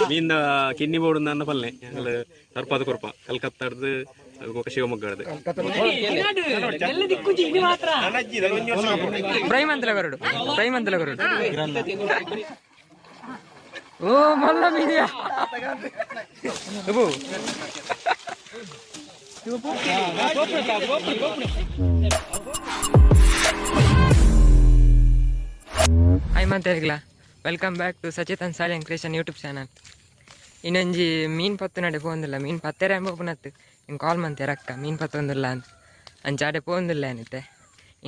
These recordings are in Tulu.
ಮೀನ್ ಕಿನ್ನಿ ಬೋರ್ಡ್ ನನ್ನ ಪಲ್ಲೆ ಎಂಗಲ್ ತರ್ಪಾದ ಕೊರ್ಪ ಕಲ್ಕತ್ತಾಡ್ದು ಬೊಕ ಶಿವಮೊಗ್ಗಡ್ದು. ಪ್ರೈಮ್ ಅಂತಲ ಬರಡು, ಪ್ರೈಮ್ ಅಂತಲ ಬರಡು. ಓ ಮಲ್ಲ ಮೀನಿಯ. ಅಬ್ಬು. ಹಾಯ್ ಮಂತೇರ್ಗ್ಲ, welcome back to Sachetan Salian creation YouTube channel. ಇನ್ನೊಂಜಿ ಮೀನ್ ಪತ್ತು ನಡೆ ಪೋಂದಿಲ್ಲ, ಮೀನ್ ಪತ್ತೆರೆ ಎಂಬ ಪುನತ್ತು ಹಿಂಗೆ ಕಾಲ್ ಮಂತೇರ ಅಕ್ಕ ಮೀನ್ ಪತ್ತೊಂದಿಲ್ಲ ಅಂತ. ಅಂಚ ಆಡೆ ಪೋಂದಿಲ್ಲ ಏನಿತ್ತೆ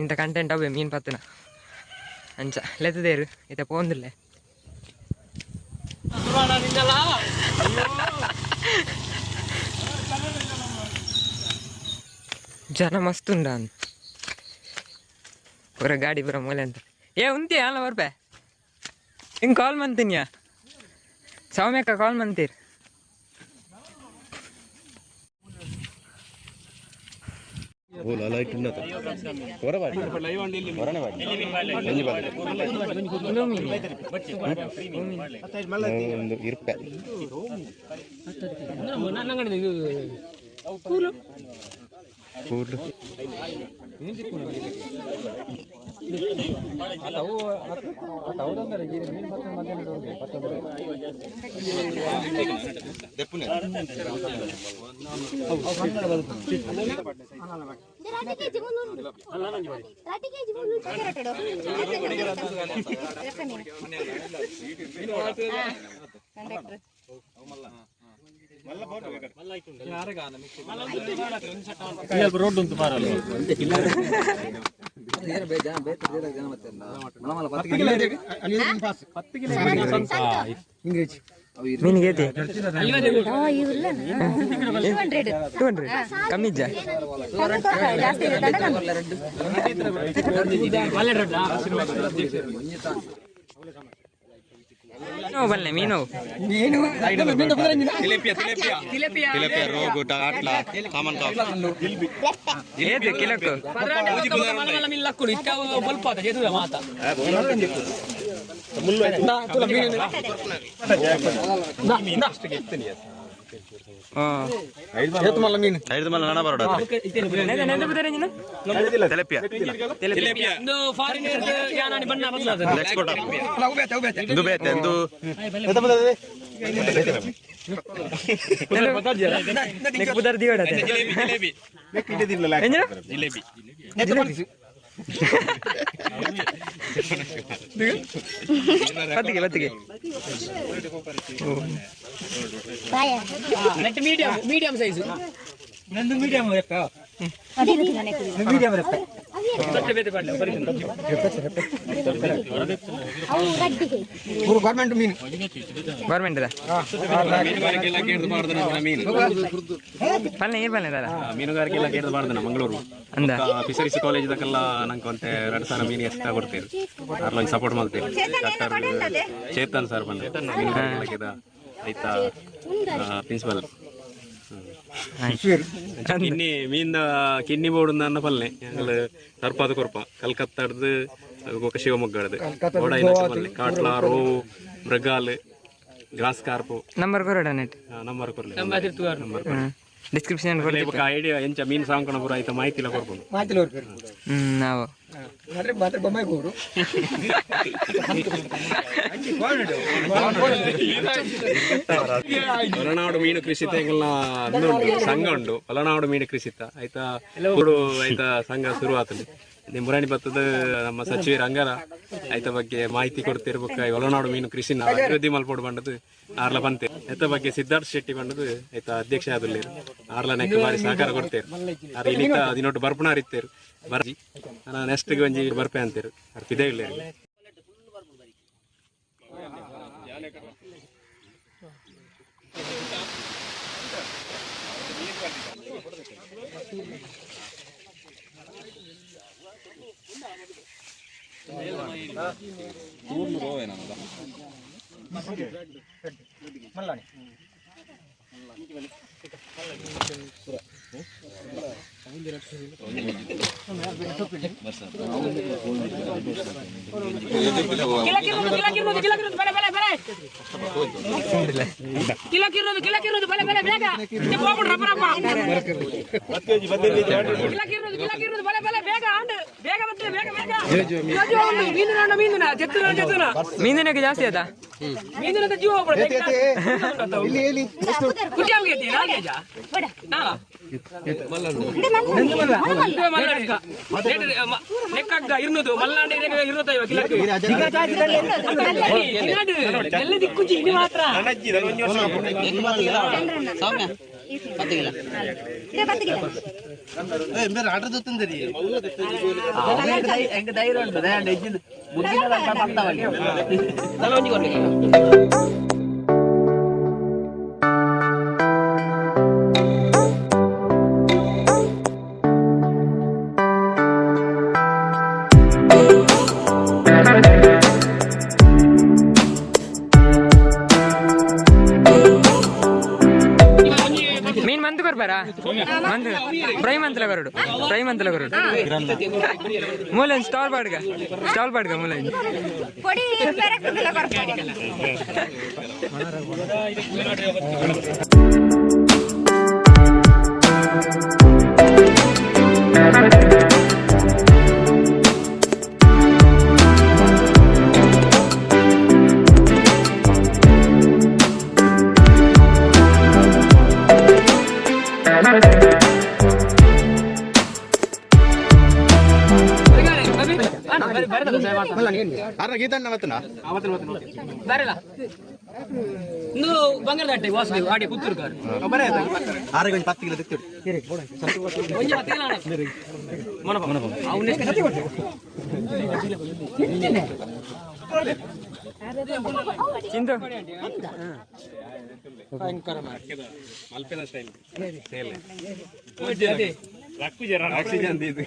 ಇಂಥ ಕಂಟೆಂಟ್ ಅವೇ ಮೀನ್ ಪತ್ತುನ ಅಂಚ ಲೆತ್ತದೇರು ಇತ್ತ ಪೋಂದಿಲ್ಲ. ಜನ ಮಸ್ತ್ ಉಂಡ ಪೂರ ಗಾಡಿ ಪೂರ ಮೂಲೆ ಅಂತ. ಏ ಉಂತಿ ಅಲ್ಲ ಬರ್ಪೆ ಹಿಂಗೆ ಕಾಲ್ ಮಂತೀನಿಯಾ ಸೌಮ್ಯಕ್ಕ ಕಾಲ್ ಮಂತೀರ್. ಒಂದು ಇರ್ಪೆ. ಕೂಡ್ಲು. ಮೀನಿಗೆ ಏತಿ? 200 ಕಮ್ಮಿ ಇಜ್ಜಾ? ಮೀನು ಬಲ್ಲೆ ಮೀನು. ತಿಲಪಿಯ, ರೋಗು, ಆಟ್ಲ, ಕಾಮನ್ ಕಾಪ್. ಏತಿ ಕಿಲಕ್ಕು? ಐದು ಮಲ್ಲ ನಣ ಬರೋಡ. ತಿಲಪಿಯ. ಎಕ್ಸ್ಪೋರ್ಟ್ ಇಂದು ಬೇತೆ ಇಂದು. ಪುದರ್ ದಿವಡ. ಜಿಲೇಬಿ. ಬತ್ತಿಗೆ ಬತ್ತಿಗೆ. Medium size. ಗೌರ್ಮೆಂಟ್ ಮೀನುಗಾರಿಕೆ ಇಲಾಖೆ ಬಾರ್ದನ ಮೀನು. ಪಲ್ಲೆ ಏರ್ ಪಲ್ಲೆ ದಾದ? ಮೀನುಗಾರಿಕೆ ಇಲಾಖೆ ಬಾರ್ದನ ಮಂಗಳೂರು. ಅಂದ. ಫಿಶರೀಸ್ ಕಾಲೇಜ್ ದಕ್ಕೆಲ್ಲ ನಂಗೆ ಒಂತೆ 2000 ಮೀನು ಎಕ್ಸ್ಟ್ರಾ ಕೊಡ್ತೀರಿ. ಅರ್ಲ ಸಪೋರ್ಟ್ ಮಾಡ್ತೀರಿ. ಡಾಕ್ಟರ್ ಚೇತನ್ ಸರ್ ಬಂದು ಮೀನುಗಾರಿಕೆ ಇಲಾಖೆದ ಆಯ್ತಾ ಪ್ರಿನ್ಸಿಪಲ್. ಕಿನ್ನಿ ಮೀನ್ ಕಿನ್ನಿ ಬೋರ್ಡ್ ನನ್ನ ಪಲ್ಲೆ ಎಂಗಲ್ ತರ್ಪಾದ ಕೊರ್ಪ ಕಲ್ಕತ್ತಾಡ್ದು ಬೊಕ ಶಿವಮೊಗ್ಗಡ್ದು ಪಲ್ಲೆ ಕಾಟ್ಲಾ, ರೋವು, ಮೃಗಾಲ್, ಗ್ರಾಸ್ ಕಾರ್ಪು. ನಂಬರ್ ಕೊರಡ ನೆಟ್. ನಂಬರ್ ಕೊರ್ಲೆ, ನಂಬರ್. ಡಿಸ್ಕ್ರಿಪ್ಷನ್ ಕೊಡ್ಲಿ. ಬೊಕ ಐಡಿಯಾ ಎಂಚ ಮೀನ್ ಸಾಂಕಣ ಪೂರ ಆಯ್ತಾ ಮಾಹಿತಿ ಎಲ್ಲ ಕೊರ್ಪುಂಡು. ನಾವು ಒಳನಾಡು ಮೀನು ಕೃಷಿತ ಎಂಗಲ್ನ ಉಂಟು ಸಂಘ ಉಂಟು. ಒಳನಾಡು ಮೀನು ಕೃಷಿತ ಆಯ್ತಾ ಊರು ಆಯ್ತಾ ಸಂಘ ಶುರು ಆತಂಡು. ಮುರಾಣಿ ಭತ್ತದ ನಮ್ಮ ಸಚಿವ ರಂಗರ ಆಯ್ತ ಬಗ್ಗೆ ಮಾಹಿತಿ ಕೊಡ್ತಿರ್ಬೇಕು. ಒಳನಾಡು ಮೀನು ಕೃಷಿನ ಅಭಿವೃದ್ಧಿ ಮಲ್ಪೋಡು ಬಂಡದು ಆರ್ಲ ಬಂತೆ. ಎತ್ತ ಬಗ್ಗೆ ಸಿದ್ಧಾರ್ಥ ಶೆಟ್ಟಿ ಬಂಡದು ಆಯ್ತಾ ಅಧ್ಯಕ್ಷ ಆದುಲ್ಲೇರು. ಆರ್ಲ ನೆಕ್ ಬಾರಿ ಸಹಕಾರ ಕೊಡ್ತೇರು. ಆರ್ ಇನ್ನಿತ ದಿನೊಟ್ಟು ಬರ್ಪುನಾರ್ ಇತ್ತೇರು ಬರ್ಜಿ ನೆಕ್ಸ್ಟ್ ಒಂಜಿ ಬರ್ಪೆ ಅಂತೇರು. ಆರ್ ಪಿದೆ ಇಲ್ಲೇರು. ಮೀನಿನಕ್ಕೆ ಜಾಸ್ತಿ ಆಯ್ತಾ? ಮೀನ್ ಮಂತ್ ಕೊರ್ಬಾರಾ? ಮಂತ್ ಫ್ರೈ ಮಂತ್ಲ ಕೊರಡು, ಫ್ರೈ ಮಂತ್ಲ ಕೊರಡು. ಮೂಲೆ ಸ್ಟಾಲ್ ಬಾಡ್ಗ, ಸ್ಟಾಲ್ ಬಾಡ್ಗ ಮೂಲೆ. ಚಿಂತು ಆಕ್ಸಿಜನ್ ಇದು.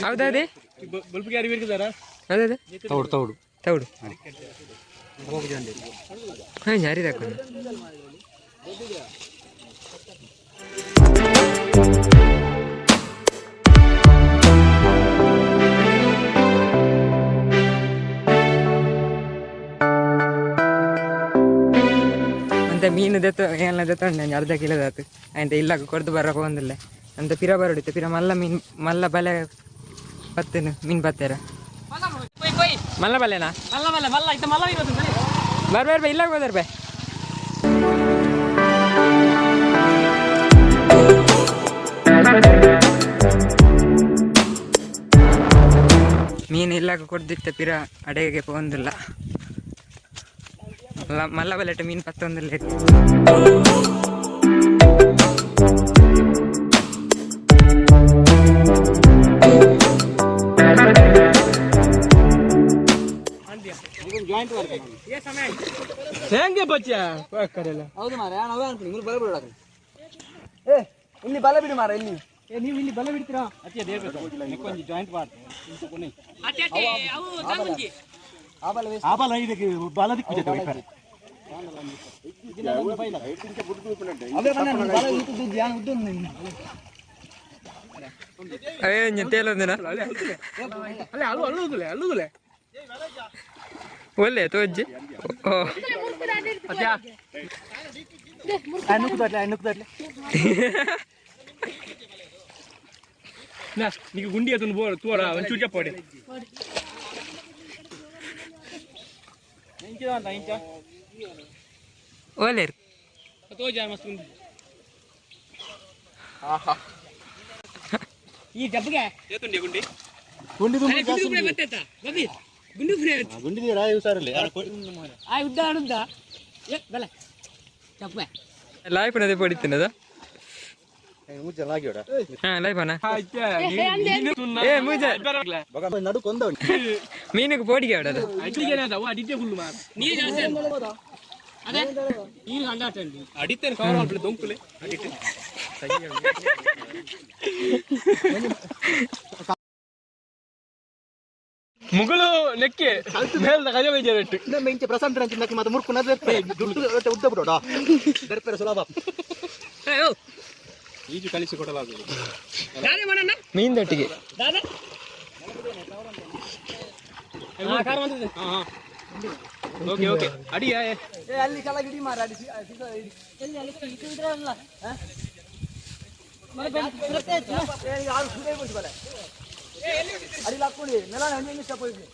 ಹೌದಾ? ಅದೇ ಅದೇ ತೌಡು ತೌಡು ತೌಡು. ಹಾಂ ಜಾರಿ ಹಾಕೊಂಡು. ಅಂತ ಮೀನು ದೆತ್ತ ಏನೆಲ್ಲ ದೆತ್ತೊಂಡು ನಂಗೆ ಅರ್ಧ ಕಿಲೋದಾತು ಅಂತ ಇಲ್ಲ ಕೊಡ್ದು ಬರಕ್ಕೆ ಒಂದಿಲ್ಲ ಅಂತ ಪಿರ ಬರಡಿತ್ತು ಪಿರ ಮಲ್ಲ ಮೀನು ಮಲ್ಲ ಬಲೆ ಪತ್ತನು ಮೀನು ಪತ್ತೇರ ಮಲ್ಲ ಬಲೆನಾ? ಬರ್ ಬರ್ ಬೈ ಇಲ್ಲ ಹೋದರ್ ಬೈ. ಮೀನು ಇಲ್ಲಾಗ ಕೊಡ್ದಿತ್ತ ಪಿರ ಅಡೆಗೆ ಪೋಂದಿಲ್ಲ ಮಲ್ಲ ಬಲೆಟ ಮೀನು ಪತ್ತೊಂದಿಲ್ಲ. ಇಲ್ಲಿ ಬಲ ಬಿಡು ಮಾರ ಇಲ್ಲಿ. ನೀವು ಇಲ್ಲಿ ಬಲ ಬಿಡ್ತೀರಾ? ಒಳ್ಳೆ ತೋಜ್ಜಿ. ಓ నీకు గుండి అతను తోడ ಒಂಚೂರು చెప్పండి. ಓಲೇರು ಈ ಜಬ್ಗೆ ಗುಂಡಿ ಆ ಉದ್ದ ಆಡುದ್ದ ಏ ಬಲೆ ಚಪ್ಪೆ ಲಾಯ್ಪನದೇ ಪಡಿತೀನದ. ಹಾ ಲಾಯ್ಪನ ಏ ಮೂಜ ಮೀನುக்கு ಪೋಡಿಗೆ ಅವಡದು. ಅಡಿತೇನೆ ಕವರ್ ಮಾಡ್ಬಿಡಿ ದೊಂಕುಲೆ ಅಡಿಟ್. ಮುಗುಳು ನೆಕ್ಕೆ ಮೇಲ್ದ ಕಜ ಬೇಜಾರಿಟ್ಟು. ಇಂಚೆ ಪ್ರಶಾಂತ್ ರಂಚಿನ ಮತ್ತೆ ಮುರ್ಕು ದುಡ್ಡು ಉದ್ದ ಬಿಡೋಡ ದರ್ಪೆರ ಸುಲಭ. ಈಜು ಕಲಿಸಿ ಕೊಡಲಾಗುವುದು ಮೀನ್ದೊಟ್ಟಿಗೆ. Okay okay ಅಡಿಯ. ಅಲ್ಲಿ ಕೆಳಗೆ ಮಾರ ಅಡಿ. ಅಡಿ ಹಾಕೊಳ್ಳಿ ನೆಲ ಸ್ಟಾಪ್ ಹೋಗಿ.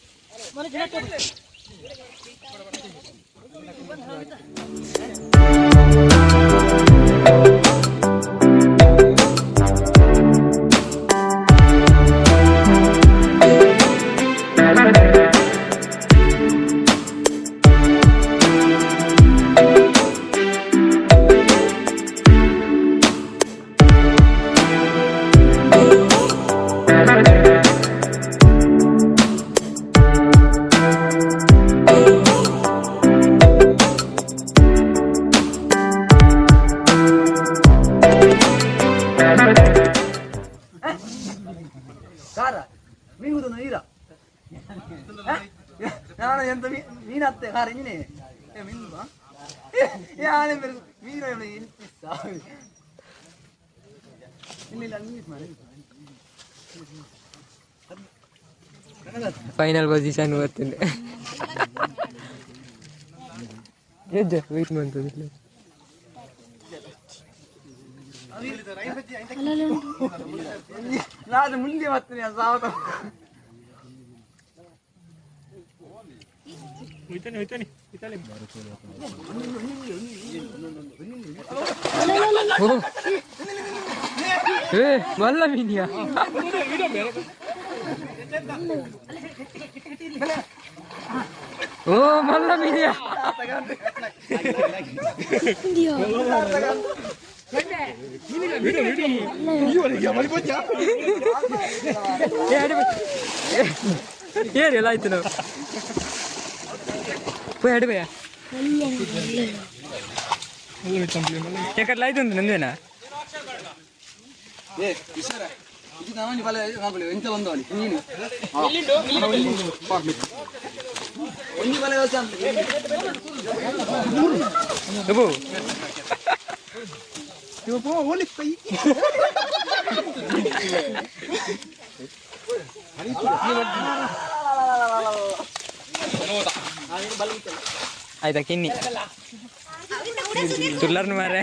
ಕಾರ ಮೀನು ನೀರ ನಾನು ಎಂತ ಮೀನು ಅತ್ತೆ ಕಾರ ಇಂಜಿನೇ ಮೀನು ಯಾನೆ ಮೀನು ಇಲ್ಲ ಇಲ್ಲ ನೀರು ಮಾಡಿ. ಫೈನಲ್ ಪೊಸಿಷನ್ ಬರ್ತದೆ. ಎಜ್ಜ ವೆಯ್ಟ್ ಮಾಡ್ತದೆ. ನಾನು ಮುಂದೆ ಬರ್ತೀನಿ ಸಾವತ. ಓ ಏ ಮಲ್ಲ ಮೀನಿಯಾ? ಓ ಮಲ್ಲ ಮೀನಿಯಾ? ಏರಿ ಎಲ್ಲ ಆಯ್ತು. ನಾವು ಪೋಯ್ ಅಡುಬೆಯ ಯಾಕಡ್ಲ ಆಯ್ತು ಅಂತ ನಂದೇನಾ? ಏ ವಿಷಾರ ಇದು ನಾನು ಬಲ ಎಂತ ಬಂದವನಿ ನೀನು ಒಂಜಿ ಬಲ ಅಬ್ಬೋ. ಆಯ್ತಾ ಕಿನ್ನಿ ತುಲ್ಲರ್ನು ಮಾರೆ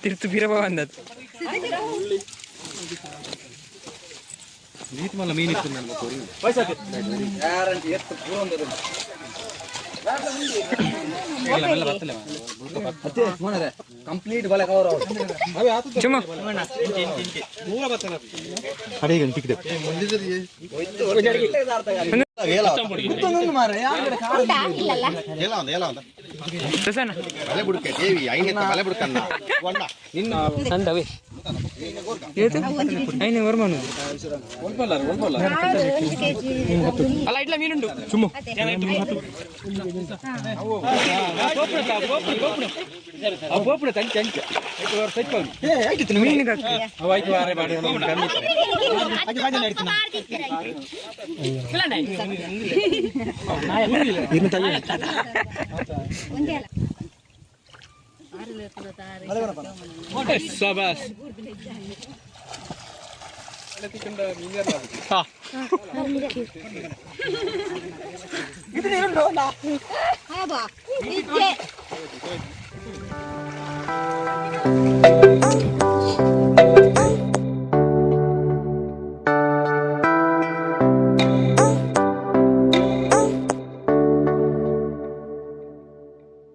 ತಿರ್ತು ಬಿರಬ ಬಂದದ್ದು. ಕಂಪ್ಲೀಟ್ ಬಲ ಕವರ್. ಚುಮ್ಮ. ಪ್ರಸನ್ನ ಅಂದವೇ ಏತು ಐನೆ ವರ್ಮನು ಅಲ್ಲ ಇಟ್ಲ ಮೀನುಂಡು ಚುಮ್ಮ. ಮೀನು ಕಕ್ಕಿ.